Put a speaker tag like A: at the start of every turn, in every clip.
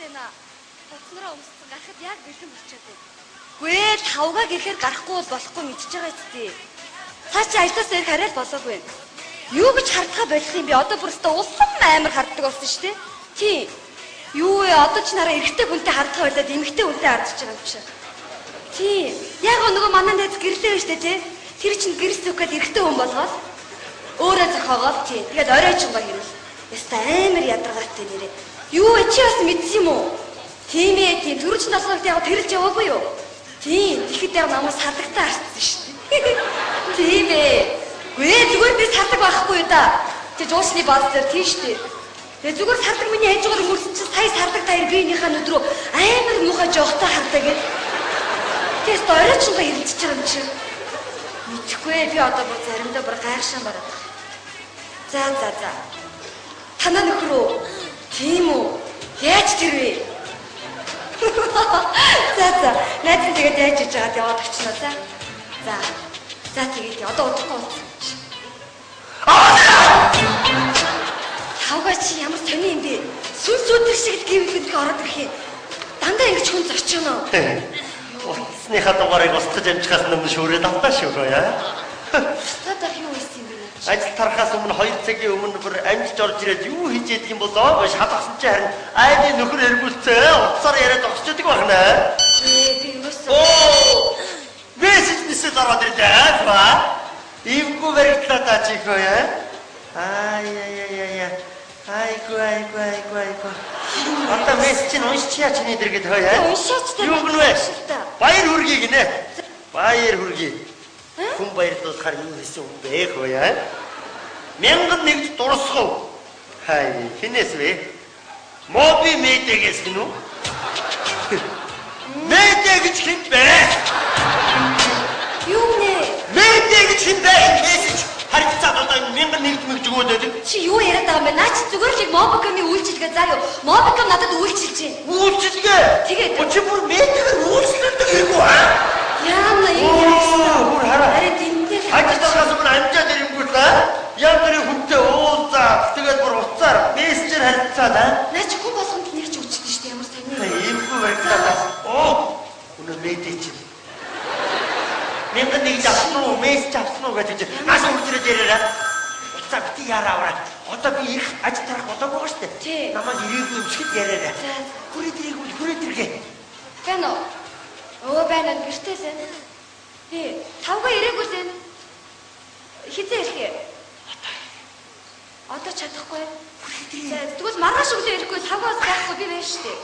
A: байна. Хувцснараа өмссөн гарахад яг бэлэн болчиход байна. Гүй ээ, тавгаа гэхээр гарахгүй бол болохгүй мэдчихэж байгаа үсттэй. Цаа чи ажлаас ирэх арай л болоогүй юм. Юу гэж хардгаа болох юм бэ? Одоо бүр өстө улам амар харддаг болсон шүү дээ. Тийм. Юу вэ? Одоо чи нараа эрэгтэй хүнтэй хардгаа болоод эмэгтэй хүнтэй хардж байгаа юм чи. Тийм. Яг нөгөө манай найз гэрлээ байж тээ тий. Тэр чинь гэрс зүүх гээд эрэгтэй хүн болгоод өөрөө зохиогоол тий. Тэгээд орой чугаа хэрвэл. Яста амар ядаргаатай нэрээ. Юу вэ? Чи бас мэдсэн юм уу? Тийм ээ, тийм. Түрүү чинь 7 хоногт яг тэрэлж яваагүй юу? Тийм. Тэгэхэд яг намайг сардагтаа харцсан шүү дээ. Тийм ээ. Гүй ээ, зүгээр би сардаг байхгүй юу да. Чи жуусны бааз дээр тийм шүү дээ. Тэгээ зүгээр сардаг миний хажуугаар өнгөрсөн чинь сая сардаг таяр биенийхээ нүд рүү амар муухай жоохтой хардаа гэв. Тэгээс орой чугаа хэрэлдэж байгаа юм чи. Мэдхгүй ээ, би одоо бүр заримдаа бүр гайхшаан бараад байна. За за за. Танаа нөхөр үү? Тийм үү? Яаж тэр вэ? За за. Найз нь тэгээд яаж иж байгаад яваад очно за. За. За тэгээд одоо удахгүй уулзсан чи. Тавгаа чи ямар сони юм бэ? Сүнс өдөр шиг л гэвэл гэдгийг ороод ирэх юм. Дандаа ингэж хүн зорчно.
B: Утасныхаа дугаарыг устгаж амжихаас өмнө шүүрээд автаа шүү яа.
A: Та юу хийсэн юм бэ?
B: Ажил тарахаас өмнө 2 цагийн өмнө бүр амжилж орж ирээд юу хийж яадаг юм болоо? Шалгасан чи харин айны нөхөр эргүүлцээ. Утсаар яриад зогсож байдаг байна.
A: Ээ би юусэн.
B: Оо! Мессеж мессеж ороод ирлээ. Ба. Ивгүй баригдлаа та чи хөө яа. Ай яа яа яа. Айгу айгу айгу айгу. Одоо мессеж чинь уншчихъя чиний дэр гээд хөө яа.
A: Уншаач та.
B: Юу гэнэ вэ? Баяр хүргэе гинэ. Баяр хүргэе. Хүн баярлуулахаар юу хийсэн юм бэ хөө яа? 1001 дурсгав. Хай, хинээс вэ? Моби мэдэгээс гинүү? Мэдэ гэж хэн бэ?
A: Юу нэ?
B: Мэдэ гэж хэн бэ? Мессеж харилцаад одоо 1001 мэгж өгөөд байдаг.
A: Чи юу яриад байгаа юм бэ? Наа чи зүгээр л Мобикомын үйлчилгээ заа юу? Мобиком надад үйлчилж байна.
B: Үйлчилгээ.
A: Тэгээд.
B: Чи бүр мэдээгээр үйлчлдэг хэрэггүй аа?
A: Яана энэ яасан?
B: Бүр хараа.
A: Арай дэнтэй.
B: Ажил дарахаас өмнө амжаад ирэнгүүт аа? Янз бүрийн хүнтэй уулзаад тэгээд бүр утсаар мессежээр харилцаад аа?
A: Наа чи хүн болгонд нэг ч өгчдөө шүү дээ ямар сони.
B: Иймгүй баригдлаа. Оо! Өнөө мэдээ чи. 1001 авсан уу? Мессеж авсан уу гэж наас үрж ирээд яриараа. Утсаа бити яараа аваа. Одоо би ирэх ажил тарах болоогүй байгаа шүү
A: Тий.
B: дээ. Намайг ирээгүй юм шиг яриараа.
A: За.
B: Хүрээд ирээгүй хүрээд иргээ.
A: Байна уу? Өө байна уу? Гэртээ л байна. Тий. Тавгаа ирээгүй л байна. Хизээ ирэх юм? Одоо чадахгүй. За тэгвэл маргааш өглөө ирэхгүй тавгаа бас байхгүй би байна шүү дээ.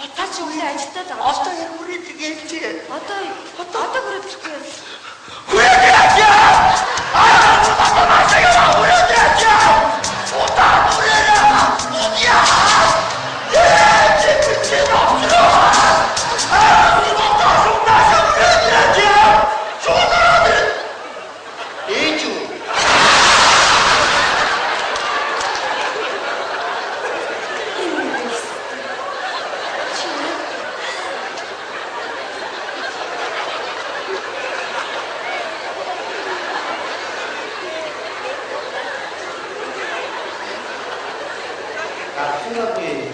A: Одоо чи өглөө ажилдаа л байгаа.
B: Одоо яг хүрээд иргээ чи.
A: Одоо одоо хүрээд ирэхгүй юм.
B: Хүрээд ирээ! Аа! Хүрээд ирээ! Удаа хүрээрээ! Удаа! Яа, чи чи авчихаа! Аа, удаа удаа хүрээд ирээ! Чудаа! Ээж үү? Гарцаагүй.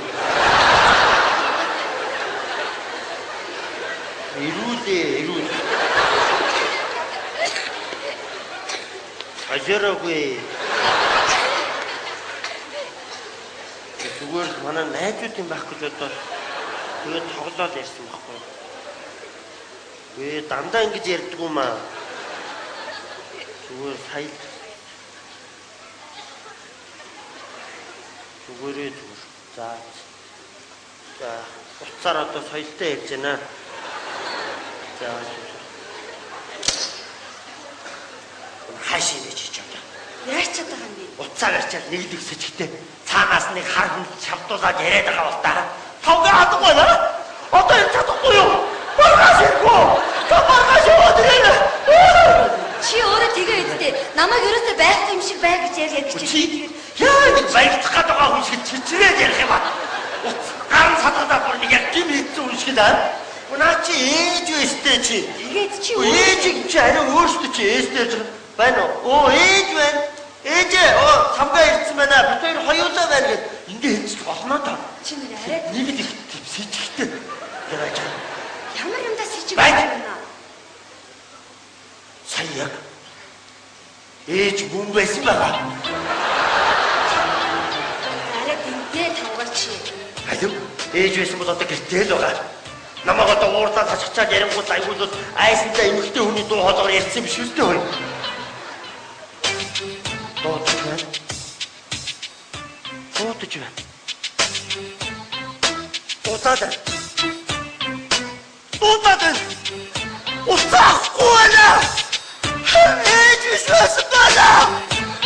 B: Ирүүлээ, ирүүл. Ажаараагүй. Зүгээр л манай найзуудын байх гэж бодоод тэгээд тоглоод ярьсан байхгүй. Гүй дандаа ингэж ярьдгүй юм аа. Зүгээр сая л зүгээрээ зүгээр. За. За, утсаар одоо соёлтой ярьж байна. За. Хаашаа ингэж хийж одоо.
A: Яаж чаддаг юм бэ?
B: Утсаар ярьчаад нэг л их сэжигтэй цаанаас нэг хар хүн шавдуулаад яриад байгаа бол та. Тавгаа хадахгүй наа. Одоо ярьж чадахгүй юу? Маргааш ирэхгүй. Та маргааш яваад ирээрэй.
A: Чи өөрөө тэгээ үсттэй. Намайг ерөөсөө байхгүй юм шиг бай гэж ярьж ярьж
B: Чи яа нэг баригдах гээд байгаа хүн шиг чичрээд ярих юм аа. Утас гар садгадаа бүр нэг яг гим хийцэн хүн шиг л аа. Наа чи ээж өстэй чи.
A: Тэгээд чи
B: Ээжийг чи арай өөртөө чи ээжтэй ярьж байгаа. Байна уу? Оо ээж байна. Ээжээ оо самгаа ирсэн байна. Бид хоёр хоёулаа байна гэд ингээ хэлчих болно та.
A: Чи нэр арай
B: Нэг л их хүн байсан байгаа.
A: Арай дэнтэй тавгаа чи.
B: Алив ээж байсан бол одоо гэртээ л байгаа. Намайг одоо уурдаа ташгичаад ярингууд айгуулууд айсантай эмэгтэй хүний дуу хоолойгоор ярьсан юм биш үү хөөе. Дуудаж байна. Дуудаж байна. Дуудаад байна. Дуудаад байна. Уцаахгүй байна. Ээж биш байсан байна.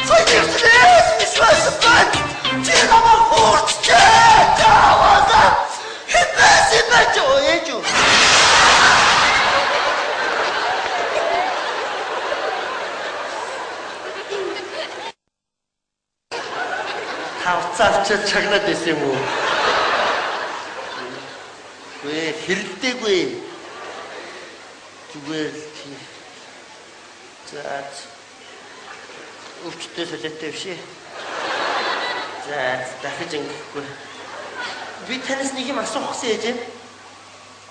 B: Сая ээж биш байсан байна. Чи намайг хуурчээ. Чавааса. Хибэс хибэс ээж үү. Та уцаа авчиад чагнаад байсан юм уу? Гүй хэрэлдээгүй. Зүгээр л тийм. За өвчтөй солиотой биш ээ. За дахиж ингэхгүй. Би танаас нэг юм асуух гэсэн ээж.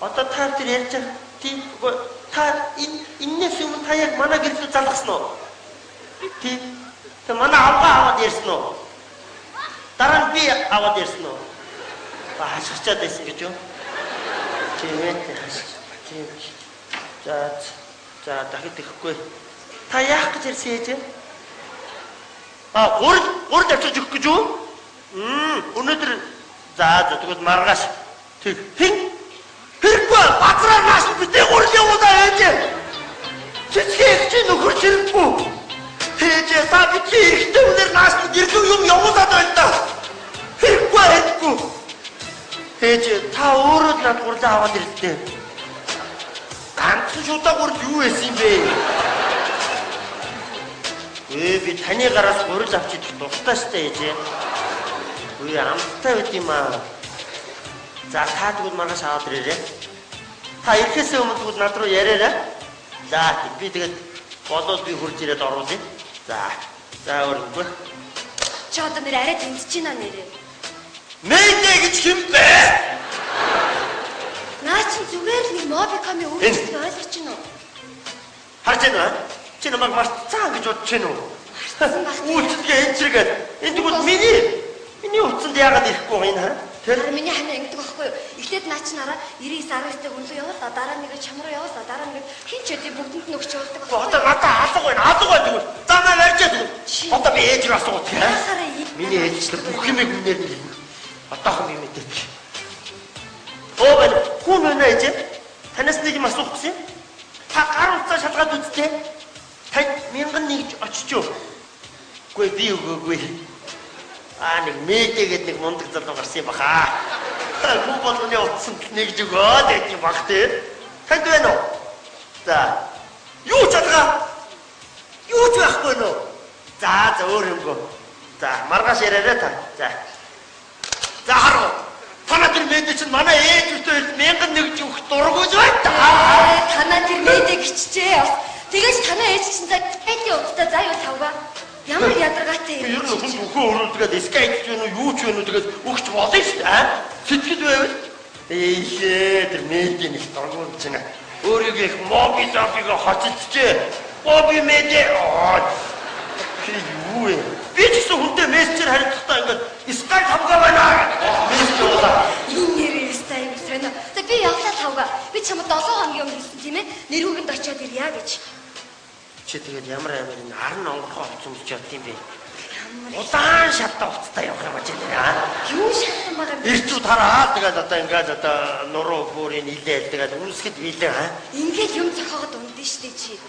B: Одоо та тэр ярьж байгаа. Тийм үгүй та энэ энэс өмнө та яг манай гэр рүү залгасан уу? Тийм. Тэ манай авгаа аваад ярьсан уу? Дараа нь би аваад ярьсан уу? Ба хашгичаад байсан гэж юу? Тийм ээ хашгич. Тийм. За за дахид тэхгүй. Та яах гэж ярьсан ээж? А гурил гурил авчирч өгөх гэж юу? Өнөөдөр за за тэгвэл маргааш тэг хэн хэрэггүй базраар нааш битээ гурил явуулаа ээж. Цэцгээ чи нөхөр хэрэггүй. Ээж та битгий эрэгтэй хүнээр нааш гэрлүү юм явуулаад байна да. Хэрэггүй хэрэггүй. Ээж та өөрөө л над гурлаа аваад ирлээ. Ганцхан шудаа гурил юу байсан юм бэ? Би таны гараас гурил авч идэх дуртай штэ ээж. Үгүй амттай байд юм аа. За та тэгвэл маргааш аваад ирээрэй. Та ирэхээс өмнө тэгвэл над руу яриарай. За би тэгээд болоод би хурж ирээд оруулъя. За. За өөрөөр.
A: Чи одоо нэр арай тэмцэж байна нэрээ.
B: Мэдээ гэж хэн бэ?
A: Наа чин зүгээр л нэг Mobicom-ийн үйлчлэг ойлгож байна уу?
B: Харж байна уу? Чи намайг мартцсан гэж бодож байна уу?
A: Мартсан байх.
B: Үйлчлэгээ энэ чирэгээд энэ тэгвэл миний утсанд яагаад ирэхгүй энэ ха?
A: Тэр миний ханаа ингэдэг байхгүй юу? Эхлээд наа чин хараа 99 19-тэй хүн рүү явуулаа, дараа нэгэ чам руу явуулаа, дараа нэгэ хин ч өдий бүгдэнд нь өгч явуулдаг байхгүй юу?
B: Одоо надаа алга байна, алга байна тэгвэл. За маа барьжаа тэгвэл. Одоо би ээж рүү асуух гэх. Миний ээж чинь бүх юмыг үнээр нь хэлнэ. Одоохон би мэдээч. Оо байна. Хүн байна ээж. Танаас нэг юм асуух гэсэн. Та гар утсаа шалгаад үзтээ. Танд 1001 очиж юу? Үгүй би өгөөгүй. Аа нэг мэдээгээд нэг мундаг залуу гарсан юм баха. Хүн болгоны утсанд нэгж өгөөд байдаг юм бах тий. Танд байна уу? За. Юу ч алгаа? Юу ч байхгүй нөө? За за өөр юмгүй. За маргааш яриарай та. За. За харав. Танаа тэр мэдээ чинь манай ээж өтөө 1001 өгөх дургуй байна.
A: Танаа тэр мэдээ гिचжээ. Тэгээс танаа ээж чинь за ээдийн утастай заа юу тавгаа. Ямар ядаргаатай
B: юм. Ер нь хүн бүхэн өрүүлдгээд скайп ч вэ юу ч вэ тэгээд өгч болно шүү дээ. Сэтгэл байвал ээхээ тэр мэдээ нэг дургуй чинь. Өөрийгөө их моби зобиг хоцолцжээ. Моби мэдээ. Тэр юу вэ? Би ч гэсэн хүнтэй мессежээр харилцахдаа ингээд скайп хамгаа байна гэдэг мессеж явуулаа.
A: Энэ нэрээ скайп сонио. За би явлаа тавгаа. Би чамд 7 хоногийн өмнө хэлсэн тийм ээ. Нэрүүгэнд очиод ирья гэж.
B: Чи тэгээд ямар амар энэ 10 онгорхоо хувцас өмсөж явд юм бэ? Удаан шатаа хувцастай явах юм чи нэ.
A: Юу шатсан байгаа юм бэ?
B: Ирчүүд хараад тэгээд одоо ингээд одоо нуруу бүрийн нилээл тэгээд үнсгэд билээ аа.
A: Ингээд юм зохиогод ундэн штэ чи.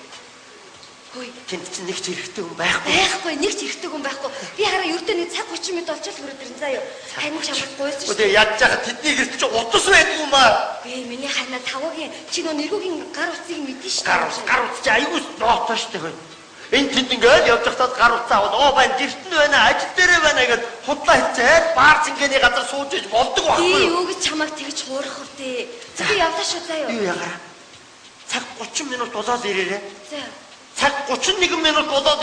A: Хөөе.
B: Тэнд чинь нэг ч эрэгтэй хүн байхгүй.
A: Байхгүй, нэг ч эрэгтэй хүн байхгүй. Би хараа ердөө нэг цаг 30 минут болчихол хүрээд ирэн заа юу. Тань чамд гуйсан шүү.
B: Үгүй яаж яхад тэдний гэрт чи утас байдгүй юм аа.
A: Бэ миний ханаа тавгийн чи нөө нэргүүгийн гар утсыг мэдэн шүү.
B: Гар утас чи айгүй ноотой шүү дээ. Энэ тэнд ингээд явж байхдаа гар утсаа аваад оо байна гэрт нь байна ажил дээрээ байна гэд худлаа хийцээд баар цэнгэний газар сууж иж болдог байхгүй
A: юу? Би юу гэж чамайг тэгж хуурах вэ? Би явлаа шүү заа юу.
B: Юу ягаараа. Цаг 30 минут болоод ирээрээ.
A: За.
B: Цаг 31 минут болоод